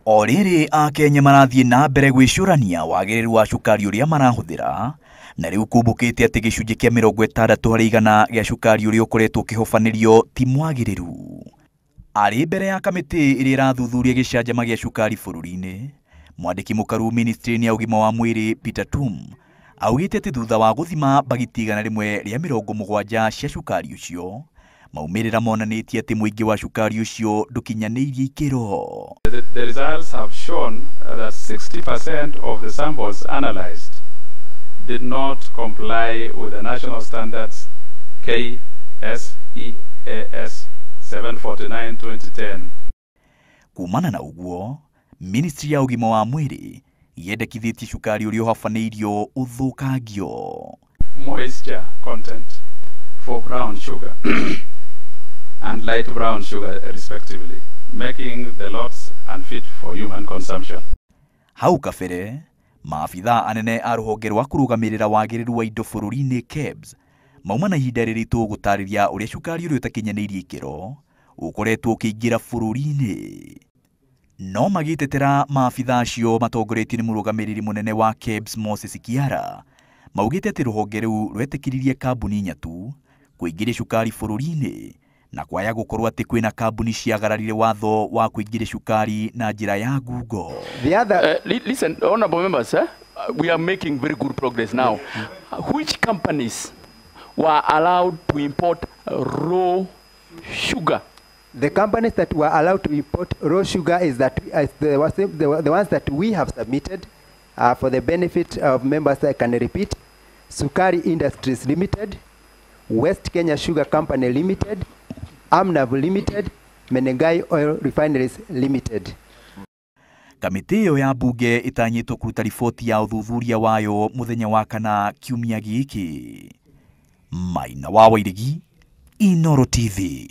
O rĩrĩ Akenya marathiĩ na mbere gwĩcũrania wagĩrĩru wa cukari ũrĩa marahũthĩra, na rĩu kumbũkĩte atĩ gĩcunjĩ kĩa 60% gĩa cukari ũrĩa ũkoretwo ũkĩhobanĩrio ti mwagĩrĩru. Arĩ mbere ya kamĩtĩ ĩrĩa ĩrathuthuria gĩcanjama gĩa cukari bũrũri-inĩ, mwandĩki mũkaru ministry-inĩ ya ũgima wa mwĩrĩ Peter Tum augĩte atĩ thutha wa gũthima bagiti 170 cia cukari ũcio, maumĩrĩra monanĩtie atĩ mũingĩ wa cukari ũcio ndũkinyanĩirie ikĩro. The results have shown that 60% of the samples analyzed did not comply with the national standards KSEAS 749-2010. Kumana na ũguo, ministry ya ũgima wa mwĩrĩ yendekithĩtie cukari ũrĩa ũhabanĩirio ũthũkangio. Moisture content for brown sugar and light brown sugar respectively, making the lots unfit for human consumption. Hau kabere, maabithaa anene a rũhonge rwa kũrũgamĩrĩra wagĩrĩru wa indo bũrũri-inĩ KEBS mauma na ihinda rĩritũ gũtarĩria ũrĩa cukari ũrĩa ũtakinyanĩirie ikĩro ũkoretwo ũkĩingĩra bũrũri-inĩ. No magĩtetera maabithaa acio matongoretio nĩ mũrũgamĩrĩri mũnene wa KEBS Moses Kiara maugĩte atĩ rũhonge rũu rwetĩkĩririe kambuni nyatu kũingĩria cukari bũrũri-inĩ na kwaya gũkorwo atĩ kwĩna kambuni ciagararire watho wa kũingĩria cukari na njĩra ya ngungo. The other Listen, honorable members, we are making very good progress now. Which companies were allowed to import raw sugar? The companies that were allowed to import raw sugar is that is the ones that we have submitted for the benefit of members. I can repeat: Sukari Industries Limited, West Kenya Sugar Company Limited, Amnav Limited, Menengai Oil Refineries Limited. Kamĩtĩ ĩyo ya mbunge ĩtanyĩtwo kũruta riboti ya ũthuthuria wayo mũthenya wa kana kiumia gĩkĩ. Maina wa Wairegi, Inooro TV.